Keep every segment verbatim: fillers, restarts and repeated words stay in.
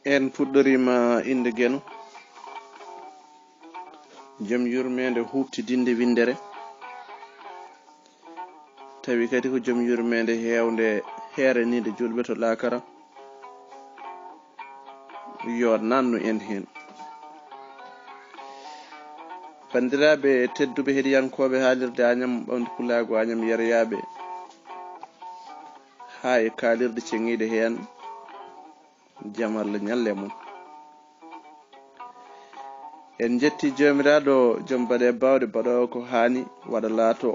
En puɗɗoriima innde Geno, jom yurmeende huuɓtidinde winndere, tawi kadi ko jom yurmeende heewnde heeraniinde juulɓe to laakara. Yo nannu en heen. Banndiraaɓe tedduɓe heɗiyankooɓe haalirde Añam Ɓamde Pulaagu Añam Yereyaaɓe, haa e kaalirɗe ceŋiiɗe heen, jam Allah ñalle mon. En njetti Joomiraaɗo, jom baɗe baawɗe, baɗoowo ko haani waɗa laato.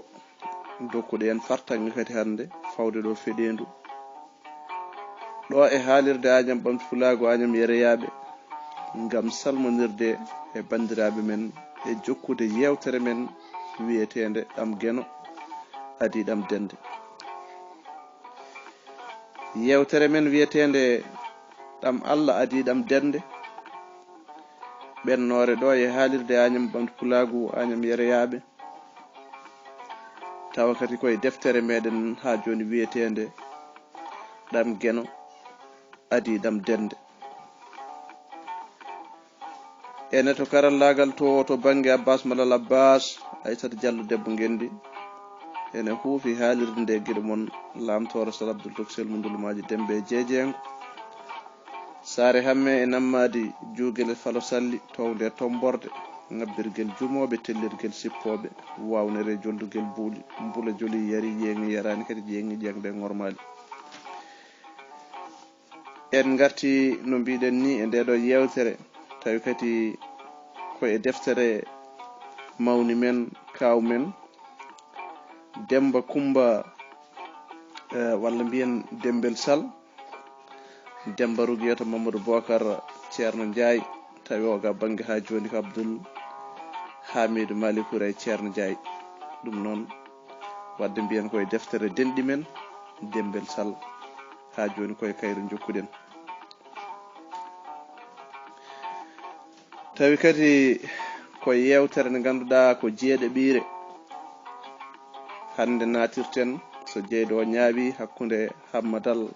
Dokkuɗo en fartaŋŋe kadi hannde, fawde ɗo feɗeendu. Ɗo e haalirde Añam Ɓamde Pulaagu Añam Yereyaaɓe, ngam salmondirde e banndiraaɓe men e jokkude yeewtere men wiyeteende Ɗam Geno, adii ɗam dende. Yeewtere men wiyeteende Ɗam Allah adii ɗam dende, ɓennoore ɗo e haalirde Añam Ɓamde Pulaagu Añam Yereyaaɓe, tawa kadi koye deftere meɗen haa jooni wiyeteende Ɗam Geno, adii ɗam dende. Ene to karallaagal to, to bannge Abbas Malal Abbas, Aysata Jallo debbo Ngenndi. Ene huufi haalirde nde giɗo mon Laamtooro Sal Abdul Tok Sel Mundulmaaji Dembe e Jeejeengo. Saare Hamme e Nammaadi, Juugel e Falo Salli, townde e Tomborde, ŋabbirgel jumooɓe, tellirgel sippooɓe, wawnere e joldugel buuli, mbula joli yari, yeeŋi yaraani kadi, yeeŋi jeeŋde e ŋormaali. En ngarti, no mbiɗen ni, e nde ɗo yeewtere, tawi kadi ko e deftere mawni men, kaaw men, Demba Kumba, eh, walla mbiyen Dembel Sal, Demba Rugiyata Mamadou Bokar Ceerno Njaay, tawi o ga bannge haa jooni ko Abdul Hamidu Maliku Ray Ceerno Njaay. Ɗum noon, wadde mbiyen ko e deftere denɗi men, Dembel Sal, haa jooni ko e kayru njokkuɗen. Tawi kadi ko yeewtere nde ngannduɗaa ko jeeɗaɓiire. Hannde naatirten, so jeyɗo o ñaawi, hakkunde Hammadal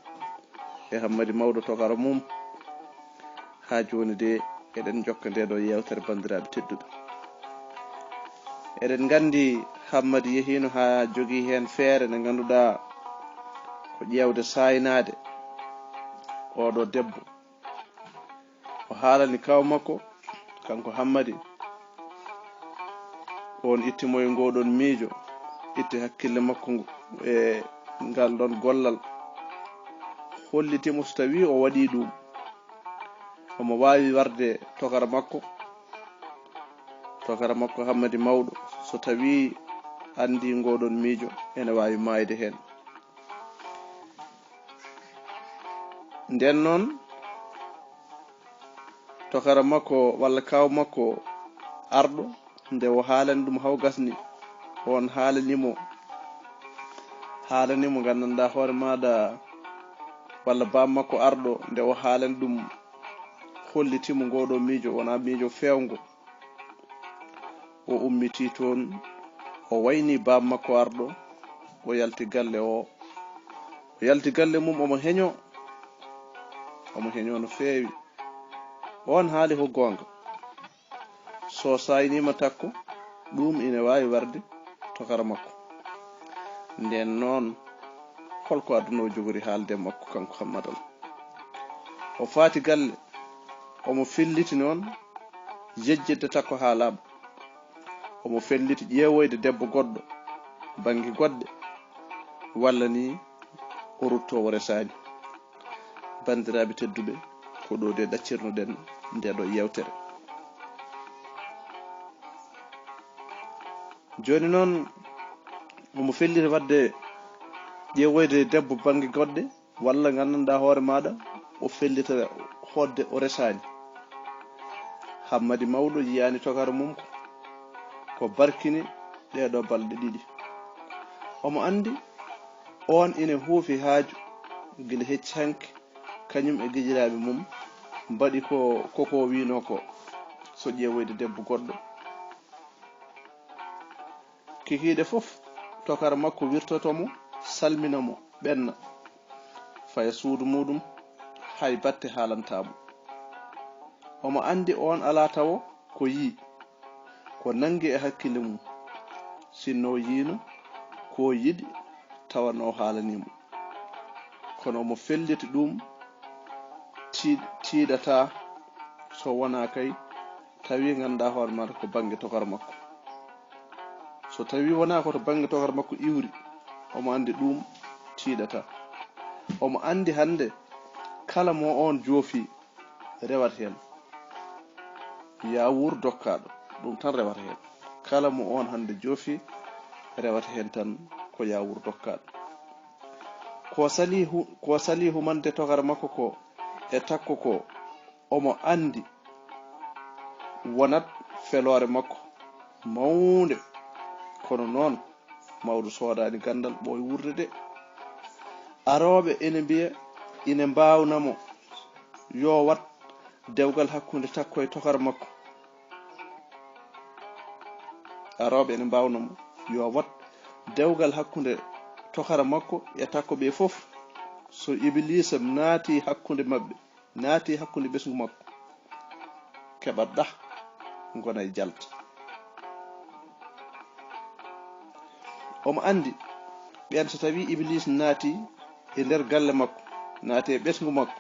e Hammadi Mawɗo tokara mum. Haa jooni de, eɗen njokka nde ɗo yeewtere, banndiraaɓe tedduɓe. Eɗen nganndi Hammadi yehiino haa jogii heen feere nde ngannduɗaa ko ƴeewde saaynaade oɗo debbo. O haalani kaaw makko, kanko Hammadi, on itti mo e ngoɗon miijo, itti hakkille makko ngu-, e ngal ɗon gollal. Holliti mo so tawii o waɗii ɗum, omo waawi warde tokara makko. Tokara makko Hammadi Mawɗo, so tawii anndii ngoɗon miijo, ene waawi maayde heen. Nden noon, tokara makko walla kaaw makko arɗo, nde o haalani ɗum haw gasni, on haalani mo, haalani mo nganndanɗaa hoore maaɗa, walla baam makko arɗo, nde o haalani ɗum, holliti mo ngoɗo miijo, wonaa miijo feewngo. O ummitii toon, o wayni baam makko arɗo, o yalti galle o. O yalti galle mum, omo heño, omo heño no feewi. On haali ko goonga. So saayniima takko, ɗum ine waawi warde tokara makko. Nden noon, holko aduna o jogori haalde makko, kanko Hammadal? O faati galle, omo felliti noon yejjitde takko haa laaɓa. Omo felliti ƴeewoyde debbo goɗɗo bannge goɗɗe, walla ni o rutto o resaani. Banndiraaɓe tedduɓe, ko ɗo de ɗaccirno-ɗen nde ɗo yeewtere. Jooni noon, omo felliti waɗde ƴeewoyde debbo bannge goɗɗe, walla nganndanɗaa hoore maaɗa, o fellita hoɗde o resaani. Hammadi Mawɗo yiyaani tokara mum ko, ko barkini ɗee ɗoo balɗe ɗiɗi. Omo anndi oon ine huufi haaju gila hecci hanki, kañum e gijiraaɓe mum mbaɗi ko, ko ko wiinoo ko, so ƴeewoyde debbo goɗɗo. Kikiiɗe fof, tokara makko wirtoto mo, salmina mo, ɓenna, faya suudu muuɗum, hay batte haalantaa mo. Omo anndi oon alaa tawo ko yii, ko nanngi e hakkille mum. Sinno yiino ko yiɗi tawa no haalanii mo. Kono omo felliti ɗum, tii- tiiɗataa so wonaa kay tawi nganndaa hoore maɗa ko bannge tokara makko. So tawi wonaa ko to bannge tokara makko iwri, omo anndi ɗum tiiɗataa. Omo anndi hannde kala mo oon joofi rewat heen. Yaawuur dokkaaɗo, ɗum tan rewata heen. Kala mo oon hannde joofi rewata heen tan ko yaawuur dokkaaɗo. Ko salihu, ko salihu mande tokara makko ko e takko ko omo anndi wonat feloore makko mawnde. Kono noon mawɗo soodaani ganndal ɓooy wuurde de. Arooɓe ene mbiya ine mbaawna mo yo wat dewgal hakkunde takko e tokara makko. Arooɓe ene mbaawna mo yo wat dewgal hakkunde tokara makko e takko ɓe fof. So Ibiliisa naati hakkunde maɓɓe, naati hakkunde ɓesngu makko, keɓat ɗah ngona e jalta. Omo anndi ɓeen so tawi Ibiliisa naati e nder galle makko, naati e ɓesngu makko,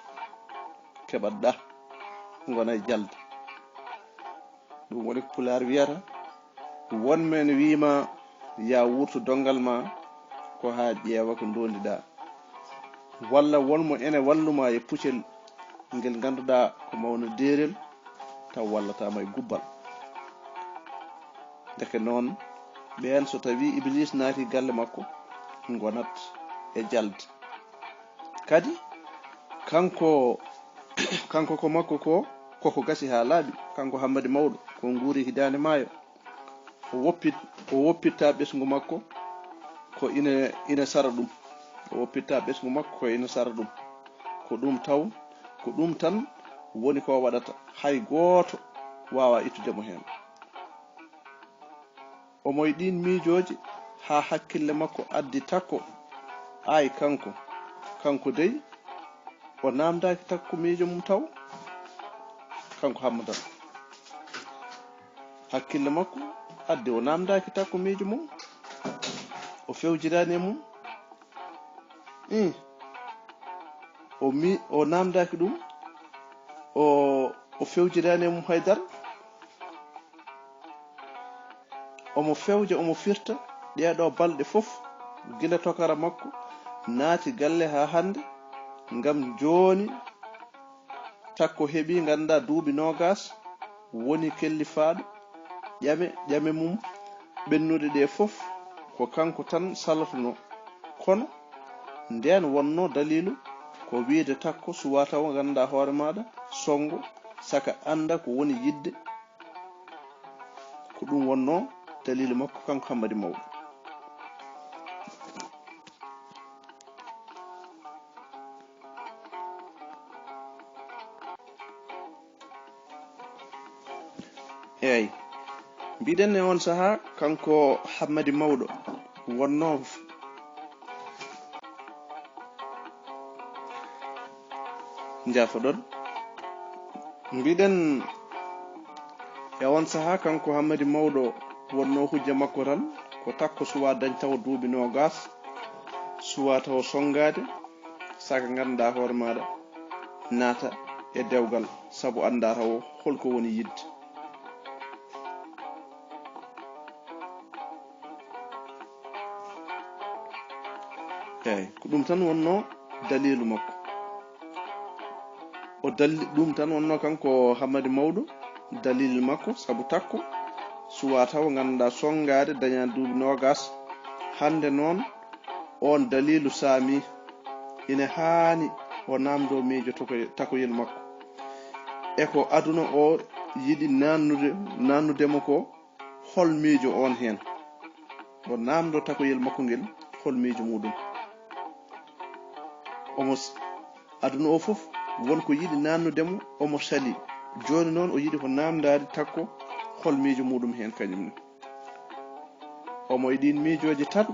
keɓat ɗah ngona e jalta. Ɗum woni ko pulaar wiyata, won men wiima ya wurtu donngal ma ko haa ƴeewa ko ndondiɗaa. Walla won mo ene walluma e puccel ngel ngannduɗaa ko mawna deerel taw wallataama e gubbal. Ndeke noon ɓeen so tawi Ibiliis naati galle makko ngonat e jalde. Kadi kanko kanko ko makko ko koko gasi haa laaɓi. Kanko Hammadi Mawɗo ko nguuri hitaande maayo. O woppit o woppitta ɓesngu makko ko ina ina sara ɗum. O woppitta ɓesngu makko ko ina sara ɗum. Ko ɗum taw ko ɗum tan woni ko waɗata, hay gooto waawaa ittude mo heen. Omo e ɗiin miijooji haa hakkille makko addi Takko. Aay kanko, kanko dey o naamndaaki Takko miijo mum taw. Kanko Hammadan, hakkille makko addi o naamndaaki Takko miijo mum. O fewjiraani e mum. Ih, o mi o naamndaaki ɗum. O o fewjiraani e mum hay dara. Omo fewja, omo firta ɗeeɗoo balɗe fof, gila tokara makko naati galle haa hannde. Ngam jooni Takko heɓii, nganndaa, duuɓi noogaas, woni kellifaaɗo. Ƴame ƴame mum ɓennuɗe ɗee fof ko kanko tan salotonoo. Kono ndeen wonnoo daliilu ko wiyde Takko suwaa tawa nganndaa hoore maaɗa, sonngo, saka annda ko woni yiɗde. Ko ɗum wonnoo daliilu makko kanko Hammadi Mawɗo. Eey, mbiɗen e oon sahaa kanko Hammadi Mawɗo wonnoo Njaafoɗon. Mbiɗen e oon sahaa, kanko Hammadi Mawɗo wonnoo hujja makko tan ko Takko suwaa dañ tawa duuɓi noogaas, suwaa tawa sonngaade, saka nganndaa hoore maaɗa, naata e dewgal, sabu anndaa tawa hol ko woni yiɗde. Eey, ko ɗum tan wonnoo daliilu makko. O dalli ɗum tan wonnoo kanko Hammadi Mawɗo daliilu makko, sabu Takko suwaa tawa nganndaa sonngaade daña duuɓi noogaas. Hannde noon oon daliilu saami, ine haani o naamndoo miijo tokoy- takoyel makko. E ko aduna o yiɗi naannude naannude mo ko, hol miijo oon heen? O naamndoo takoyel makko ngel, hol miijo muuɗum? Omo s- aduna o fof won ko yiɗi naannude mo, omo salii. Jooni noon o yiɗi ko naamndaade Takko hol miijo muuɗum heen kañum ne. Omo e ɗiin miijooji tan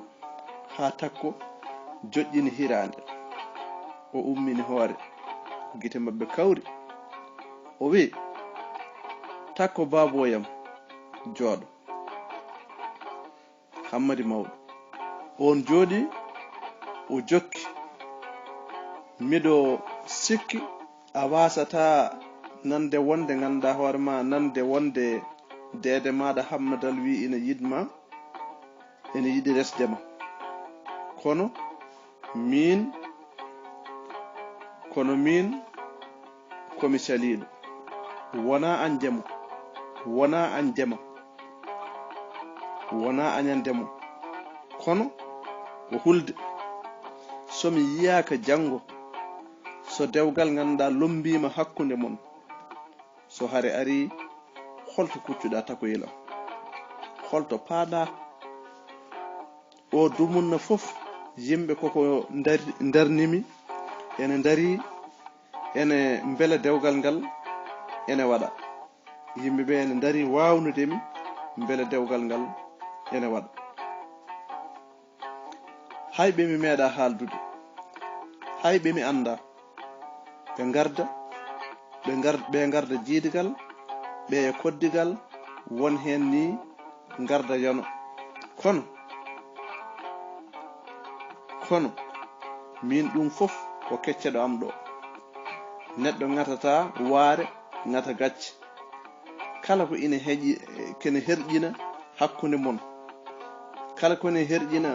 haa Takko joƴƴini hiraande. O ummini hoore, gite maɓɓe kawri. O wii, Takko baaboyam, jooɗo. Hammadi mawɗo. On jooɗi, o jokki. Miɗo sikki a waasata nande wonde ngannduɗaa hoore ma, nande wonde deede maaɗa Hammadal wi ina yiɗ ma, ina yiɗi resde ma. Kono miin, kono miin ko mi caliiɗo. Wonaa an jemo, wonaa an jema, wonaa añan demo. Kono ko hulde. So mi yiyaaka janngo, so dewgal ngannduɗaa lommbiima hakkunde mon, so hare arii, holto kuccuɗaa takoyel am? Holto paaɗaa? O dumunna fof, yimɓe koko ndar-, ndarnimi, ene ndarii, ene mbela dewgal ngal ene waɗa. Yimɓe ɓe ene ndarii waawnude mi, mbela dewgal ngal ene waɗa. Hay ɓe mi meeɗaa haaldude, hay ɓe mi anndaa. Ɓe ngarda, ɓe ngar-, ɓe ngarda jiidigal, ɓe e koddigal, won heen ni ngarda yono. Kono, kono, miin ɗum fof ko kecceɗo am ɗo. Neɗɗo ŋatataa waare, ŋata gacce. Kala ko ina heƴi, kene herƴina hakkunde mon. Kala ko ene herƴina.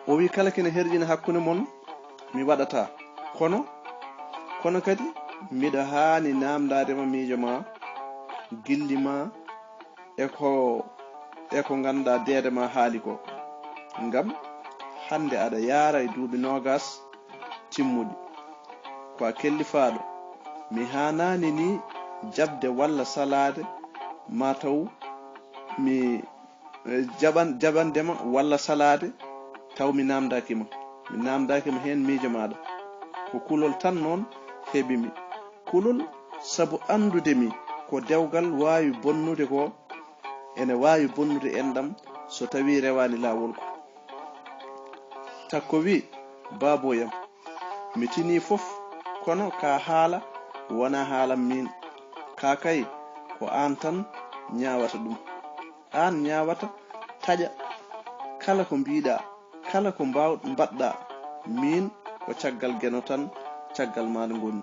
O wi, kala kene herƴina hakkunde mon, mi waɗata. Kono, kono kadi, miɗo haani naamndaade ma miijo ma, gilli ma, e ko, e ko ngannduɗaa deede ma haali ko. Ngam hannde aɗa yaara e duuɓi noogas timmuɗi. Ko a kellifaaɗo. Mi haanaani ni jaɓde walla salaade, ma taw mi, eh, jaɓan-, jaɓande ma walla salaade, taw mi naamndaaki ma. Mi naamndaaki ma heen miijo maaɗa. Ko kulol tan noon heɓi mi. Kulol sabu anndude mi ko dewgal waawi bonnude ko, ene waawi bonnude enɗam so tawii rewaani laawol ko. Takko wi, baaboyam, mi tinii fof, kono ka haala wonaa haalam miin. Ka kay ko aan tan ñaawata ɗum. Aan ñaawata taƴa kala ko mbiiɗaa, kala ko mbaaw-, mbaɗɗaa. Miin ko caggal Geno tan, caggal maaɗa ngonmi.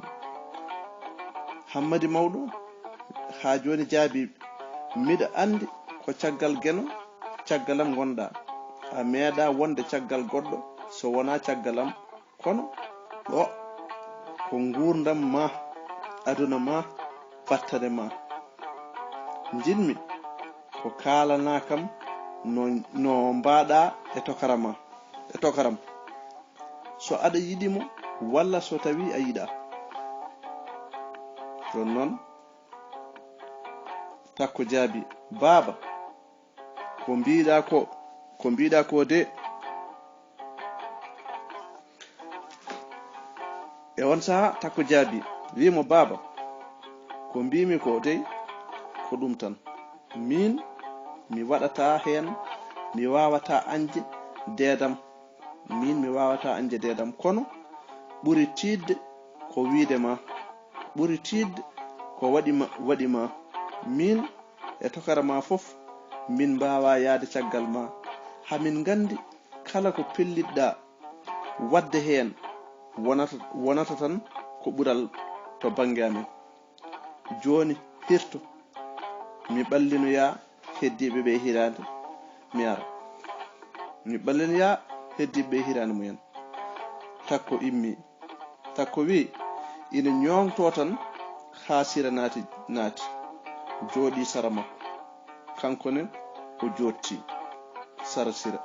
Hammadi mawɗo, haa jooni jaabii, miɗa anndi ko caggal Geno, caggal am ngonɗaa. A meeɗaa wonde caggal goɗɗo so wonaa caggal am. Kono ɗo ko nguurndam ma, aduna ma, battane ma. Njiɗmi ko kaalanaa kam no, no mbaɗaa e tokara ma, e tokaram. So aɗa yiɗi mo walla so tawii a yiɗaa. Jooni noon, Takko jaabii, baaba, ko mbiiɗaa ko, ko mbiiɗaa ko de. E on sahaa, Takko jaabii, wii mo, baaba, ko mbiimi ko dey, ko ɗum tan. Miin, mi waɗataa heen, mi waawataa añde deedam. Miin, mi waawataa añde deedam, kono ɓuri tiiɗde ko wiyde ma, ɓuri tiiɗde ko waɗi ma, waɗi ma. Miin, e tokara ma fof, min mbaawaa yahde caggal ma. Haa min nganndi kala ko pellitɗaa waɗde heen, wonata, wonata tan ko ɓural to bannge amen. Jooni, hirto, mi ɓallinoya heddiiɓe ɓe hiraande, mi ara. Mi ɓallinoya heddiiɓe ɓe hiraande mumen. Takko immii. Takko wii, ina ñooŋtoo tan haa Sira naati, naati, jooɗii sara makko. Kanko ne, o jooɗtii sara Sira.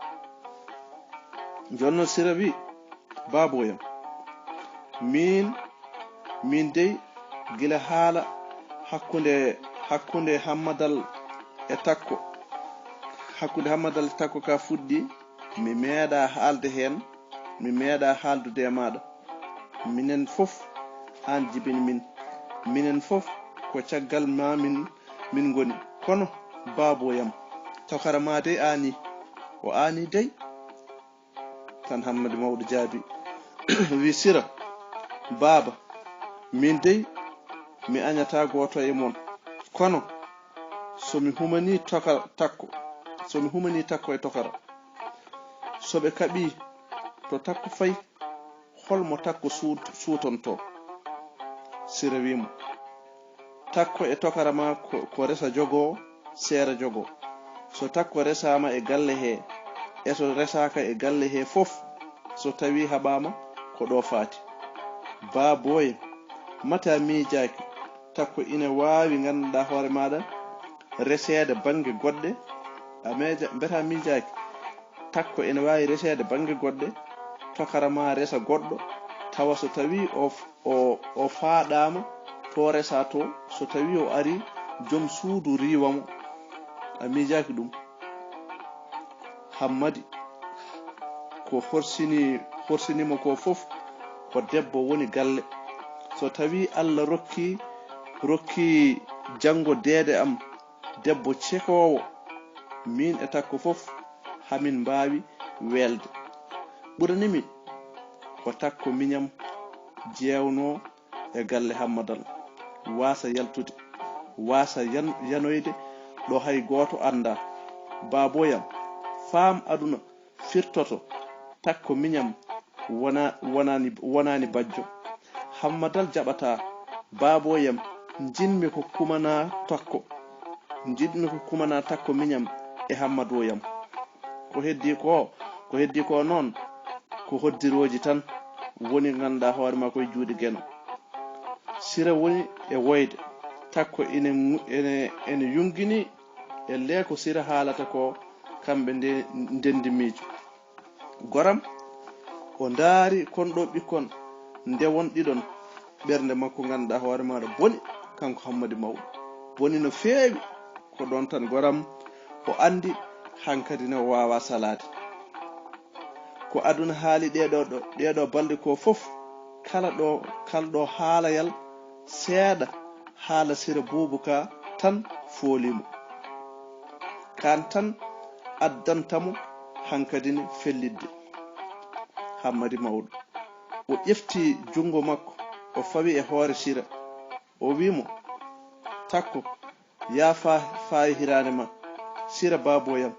Jooni noon Sira wii, baabooyam, miin, miin dey, gila haala hakkunde, hakkunde Hammadal e Takko, hakkunde Hammadal e Takko ka fuɗɗii, mi meeɗaa haalde heen, mi meeɗaa haaldude e maaɗa. Minen fof, aan jibini min. Minen fof, ko caggal maa min, min ngoni. Kono, Baboyam, tokara ma dey aani. O aani dey. Tan Hammadi Mawɗo jaabi, wi, Sira, baaba, min dey mi añata gooto e mon. Kono so mi humanii toka-, takko, so mi humanii takko e tokara, so ɓe kaɓii to takko fayi, hol mo takko suut-, suutontoo? Sira wi mo, Takko e tokara ma ko, ko resa jogoo, seera jogoo. So takko resaama e galle hee, e so resaaka e galle hee fof, so tawii haɓaama, ko ɗo faati. Baa Booye, mata miijaaki, takko ina waawi ngannduɗaa hoore maaɗa reseede bannge goɗɗe, a meeja-, mbeta miijaaki, takko ene waawi reseede bannge goɗɗe, tokara ma resa goɗɗo, tawa so tawii o, o, o faaɗaama to resa to, so tawii o arii, joom suudu riiwa mo. A miijaaki ɗum? Hammadi, ko horsini, horsini mo ko fof, ko debbo woni galle. So tawii Alla rokki, rokki janngo deede am, debbo cekoowo, miin e takko fof, hamin mbaawi weelde. Ɓurani mi ko takko miñam jeewnoo e galle Hammadal, waasa yaltude, waasa yan-, yanoyde ɗo hay gooto anndaa. Baa Booyam, faam aduna firtoto, takko miñam wona-, wonaani, wonaani bajjo. Hammadal jaɓataa. Baa Booyam, njiɗmi ko kumanaa takko. Njiɗmi ko kumanaa takko miñam e Hammadooyam. Ko heddii ko, ko heddii ko noon, ko hoddirooji tan woni ngannduɗaa hoore maa koye juuɗe Geno. Sira woni e woyde, takko ene ŋu-, ene, ene yungini e lee ko Sira haalata ko, kamɓe nde ndenndi miijo. Goram, o ndaari kon ɗoo ɓikkon nde wonɗiɗon, ɓernde makko ngannduɗaa hoore maaɗa boni, kanko Hammadi Mawɗo. Boni no feewi, ko ɗoon tan goram o anndi hankadi ne o waawaa salaade. Ko aduna haali ɗeeɗoo ɗo, ɗeeɗoo balɗe ko fof, kala ɗo, kala ɗo haalayal seeɗa haala Sira Buubu Ka tan foolii mo. Kaan tan addanta mo hankadi ne fellitde. Hammadi Mawɗo. O ƴefti junngo makko, o fawi e hoore Sira. O wii mo, Takko, yaa fa-, faayi hiraande ma. Sira Baa Booyam,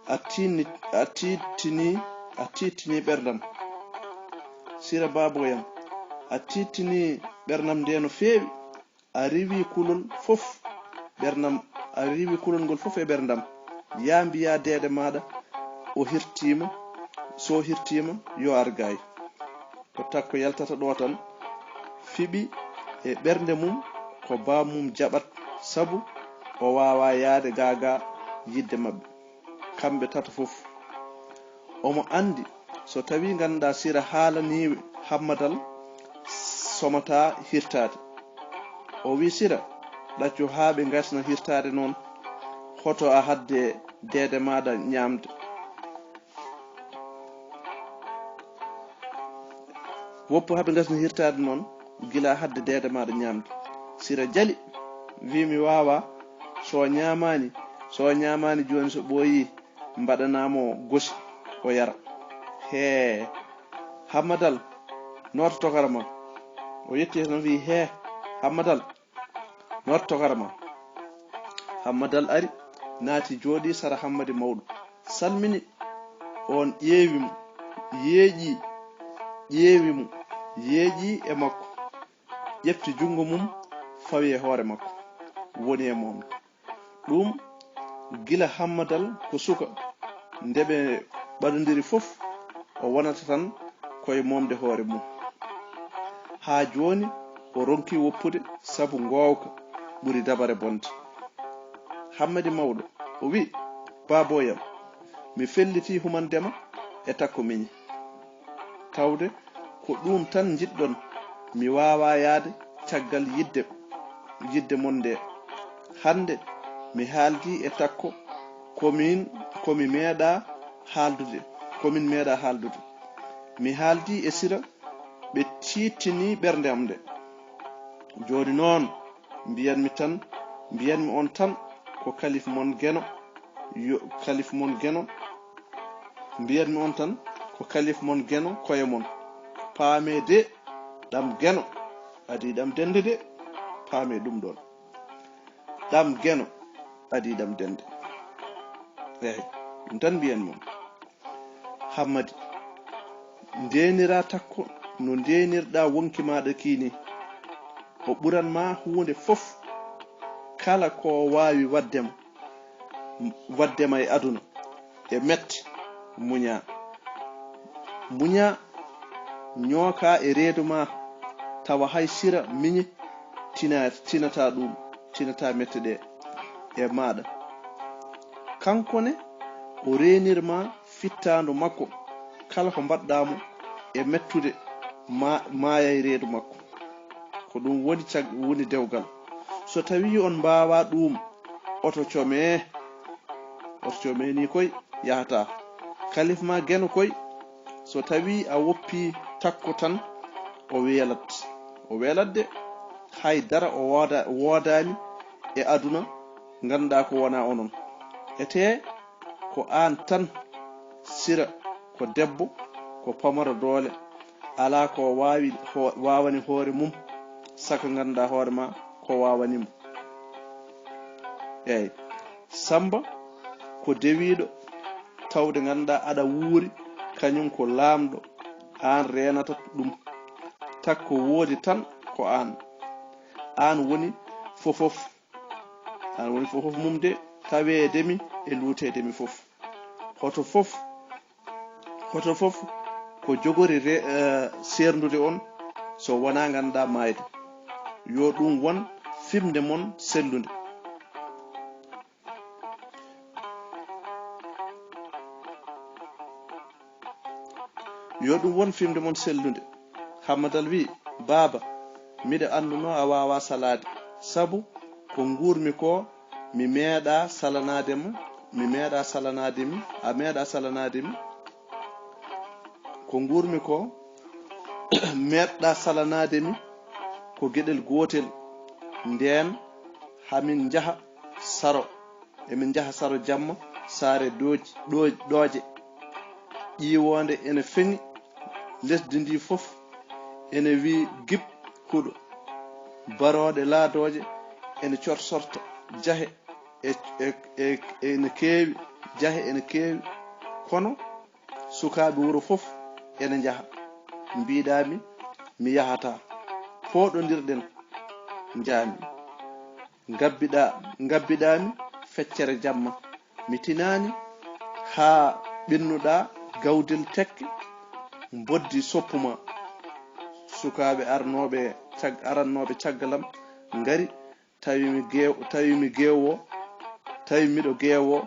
a tiinni-, a tiittini, a tiittini ɓerndam. Sira Baa Booyam, a tiittini ɓerndam nde no feewi. A riiwi kulol fof, ɓerndam, a riiwi kulol ngol fof e ɓerndam. Yaa mbiyaa deede maaɗa, o hirtiima, so hirtiima, yo ar gaay. Ko takko yaltata ɗo tan, fiɓi e ɓernde mum ko baa mum jaɓat, sabu o waawaa yahde gaa gaa yiɗde maɓɓe, kamɓe tato fof. Omo anndi so tawii ngannduɗaa Sira haalanii Hammadal, somataa hirtaade. O wii Sira, ɗaccu haa ɓe ngasna hirtaade noon, hoto a hadde deede maaɗa ñaamde. Woppu haa ɓe ngasna hirtaade noon, gila hadde deede maaɗa ñaamde. Sira jali, wii mi waawaa, so ñaamaani, so ñaamaani jooni so ɓooyii, mbaɗanaa mo gosi, o yara. Hee, Hammadal, nooto tokara ma. O yetti heen o wii, hee, Hammadal, nooto tokara ma. Hammadal ari, naati jooɗii sara Hammadi Mawɗo. Salmini, oon ƴeewi mo, yeeƴii, ƴeewi mo, yeeƴii e makko. Ƴefti junngo mum, fawi e hoore makko. Woni e moom. Ɗum gila Hammadal ko suka, nde ɓe ɓadondiri fof, o wonata tan ko e momde hoore mum. Haa jooni o ronki woppude sabu ngoowka ɓuri dabare bonde. Hammadi Mawɗo, o wi', Baabooyam, mi fellitii humande ma e takko miñi. Tawde ko ɗuum tan njiɗɗon, mi waawaa yahde caggal yiɗde, yiɗde mon nde. Hannde mi haaldii e takko ko min, ko mi meeɗaa haaldude, ko min meeɗaa haaldude. Mi haaldii e Sira, ɓe tiiɗtinii ɓernde am nde. Jooni noon, mbiyan-mi tan, mbiyan-mi on tan, ko kalif mon Geno, yo kalif mon Geno, mbiyatmi on tan ko kalif mon Geno koye mon. Paamee de, ɗam Geno adii ɗam dennde de, paamee ɗum ɗoon. Ɗam Geno adii ɗam dennde. Eey, ɗum tan mbiyan mon. Hammadi, ndeenira Takko no ndeenirɗaa wonki maaɗa kii nii. O ɓuran ma huunde fof. Kala ko o waawi waɗde ma, waɗde ma e aduna, e metti, muñaa. Muñaa, ñookaa e reedu ma, tawa hay sira miñi tina-, tinataa ɗum, tinataa mette ɗe e maaɗa. Kanko ne, o reenir ma fittaandu makko, kala ko mbaɗɗaa mo e mettude, ma-, maayay reedu makko. Ko ɗum woni cag-, woni dewgal. So tawii on mbaawaa ɗuum, oto comee. Oto comee nii koy yahataa. Kalif ma Geno koy, so tawii a woppii Takko tan, o weelat. O weelat de, hay dara o wooda-, woodaani e aduna, nganndaa ko wonaa onon. Etee ko aan tan, sira ko debbo, ko pamaro doole, alaa ko waawi ho-, waawani hoore mum, saka nganndaa hoore ma ko waawani mo. Eey, Sammba ko dewiiɗo, tawde nganndaa aɗa wuuri, kañum ko laamɗo, aan reenata ɗum. Takko woodi tan ko aan. Aan woni fofof. Aan woni fofof mum de, taweede mi e luuteede mi fof. Hoto fof, hoto fof ko jogori re-, eh, seerndude on, so wonaa nganndaa maayde. Yo ɗum won fimde mon sellunde. Yo ɗum won fimde mon sellunde. Hammadal wi'i, "Baaba, miɗo annduno a waawaa salaade, sabu ko nguurmi ko, mi meeɗaa salanaade ma, mi meeɗaa salanaade mi, a meeɗaa salanaade mi. Ko nguurmi ko, meeɗɗaa salanaade mi, ko geɗel gootel. Ndeen, hamin njaha saro." Emin njaha saro jamma, saare dooji, ɗoo-, ɗooje. Ƴiiwoonde ene feŋi, lesdi ndi fof ene wiyi gip huɗo. Barooɗe laadooje ene corsorta, jahe e, e, e, ene keewi, jahe ene keewi. Kono sukaaɓe wuro fof ene njaha. Mbiɗaa mi, mi yahataa. Pooɗondirɗen, njaami. Ngabbiɗaa, ngabbiɗaa mi feccere jamma. Mi tinaani haa ɓennuɗaa gawdel tekke mboddi soppu ma. Sukaaɓe arnooɓe cag-, arannooɓe caggal am ngari, tawi mi geew-, tawi mi geewo, tawi miɗo geewo,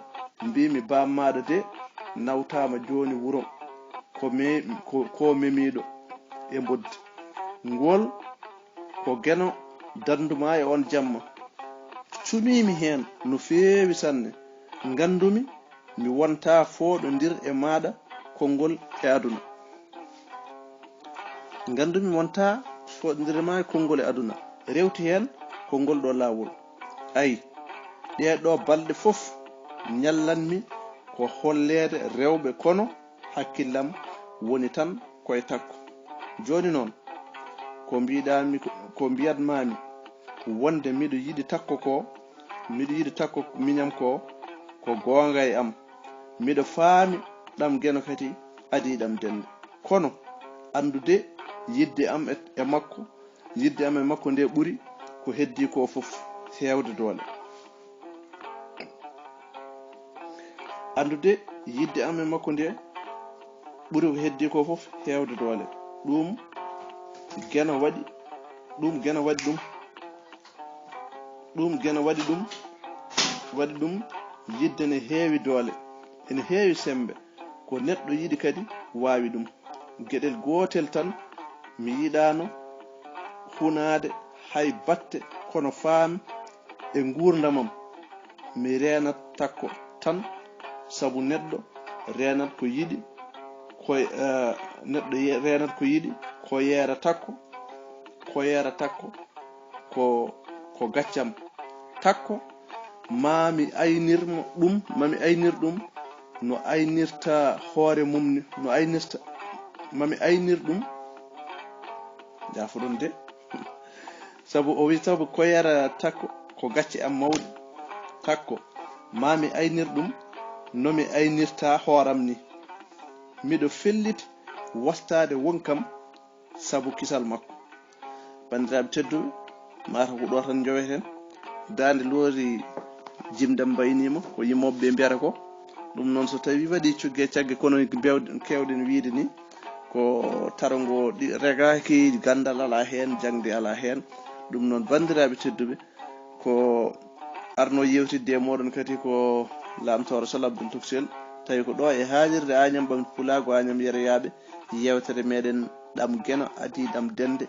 mbii mi, "Baam maaɗa de nawtaama jooni wuro, ko me-, ko, ko memiiɗo e mboddi." Ngol ko Geno dandu ma e on jamma. Cumiimi heen no feewi sanne. Nganndumi mi wontaa fooɗondir e maaɗa konngol e aduna. Nganndumi mi wontaa fooɗondir e maaɗa konngol e aduna. Rewti heen konngol ɗo laawol. Ay, ɗee ɗo balɗe fof ñallanmi ko holleede rewɓe, kono hakkillam woni tan koye Takko. Jooni noon, ko mbiɗaami, ko, ko mbiyatmaami wonde miɗo yiɗi Takko ko, miɗo yiɗi Takko miñam ko, ko goonga e am. Miɗo faami ɗam Geno kadi adii ɗam dennde. Kono anndude yiɗde am e, e makko, yiɗde am e makko nde ɓuri ko heddii ko fof heewde doole. Anndude yiɗde am e makko nde ɓuri ko heddii ko fof heewde doole. Ɗum Geno waɗi, ɗum Geno waɗi ɗum, ɗum Geno waɗi ɗum, waɗi ɗum yiɗde ne heewi doole, ene heewi semmbe. Ko neɗɗo yiɗi kadi waawi ɗum. Geɗel gootel tan mi yiɗaano hunaade hay batte, kono faam e nguurndamam, mi reenat Takko tan, sabu neɗɗo reenat ko yiɗi, ko, eh, neɗɗo ye-, reenat ko yiɗi, ko yeera Takko, ko yeera Takko, ko, ko gaccam. Takko Mami aynir mo ɗum, mami aynir ɗum no aynirta hoore mum ni, no aynirta, mami aynir ɗum. Jaafuɗon de. Sabu o wi, sabu ko yara takko ko gacce am mawɗe. Takko, mami aynir ɗum no mi aynirta hooram ni. Miɗo felliti wastaade wonkam sabu kisal makko. Banndiraaɓe tedduɓe, mata ko ɗo tan njoweten. Daande loori jimde mbaynima, ko yimooɓe ɓe mbiyata ko. Ɗum noon, so tawi waɗi cugge cagge, kono mbewɗen, kewɗen wiide ni, ko taro ngo ɗi-, regaaki, ganndal alaa heen, jaŋde alaa heen. Ɗum noon, banndiraaɓe tedduɓe, ko arno yewtidde e mooɗon kadi ko Laamtooro Sal Abdul Tuksel, tawi ko ɗo e haalirde Añam Ɓamti Pulaagu, Añam Yeroyaaɓe, yewtere meɗen Ɗam Geno adii Ɗam Dende.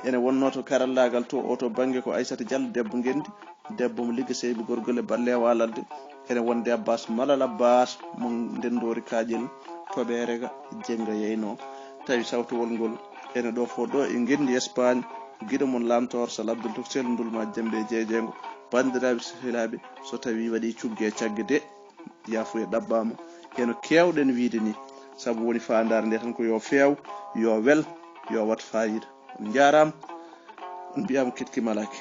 Ene wonno to karallaagal to, o to bannge ko Aysata Jallo, debbo Ngenndi, debbo mo Ligga Seybi Gorgol e Balle e Waalalde. Ene wonde Abbas Malal Abbas mo Ndenndoori Kaaƴel, Toɓeere ga, Jennga Yeyno. Tawi sawtowol ngol ene ɗo fof ɗo e Ngenndi Espagne, giɗo mon Laamtoor Sal Abdul Tuksel, Ndulma Jembe Jeejengo. Banndiraaɓe sehilaaɓe, so tawi waɗi cugge e cagge de, yaafuya ɗaɓɓaama. Eno kewɗen wiide ni, sabu woni faandaare nde tan ko yo feew, yo wel, yo wat faayiida. On njaaraama, on mbiyaama ketki malaaki.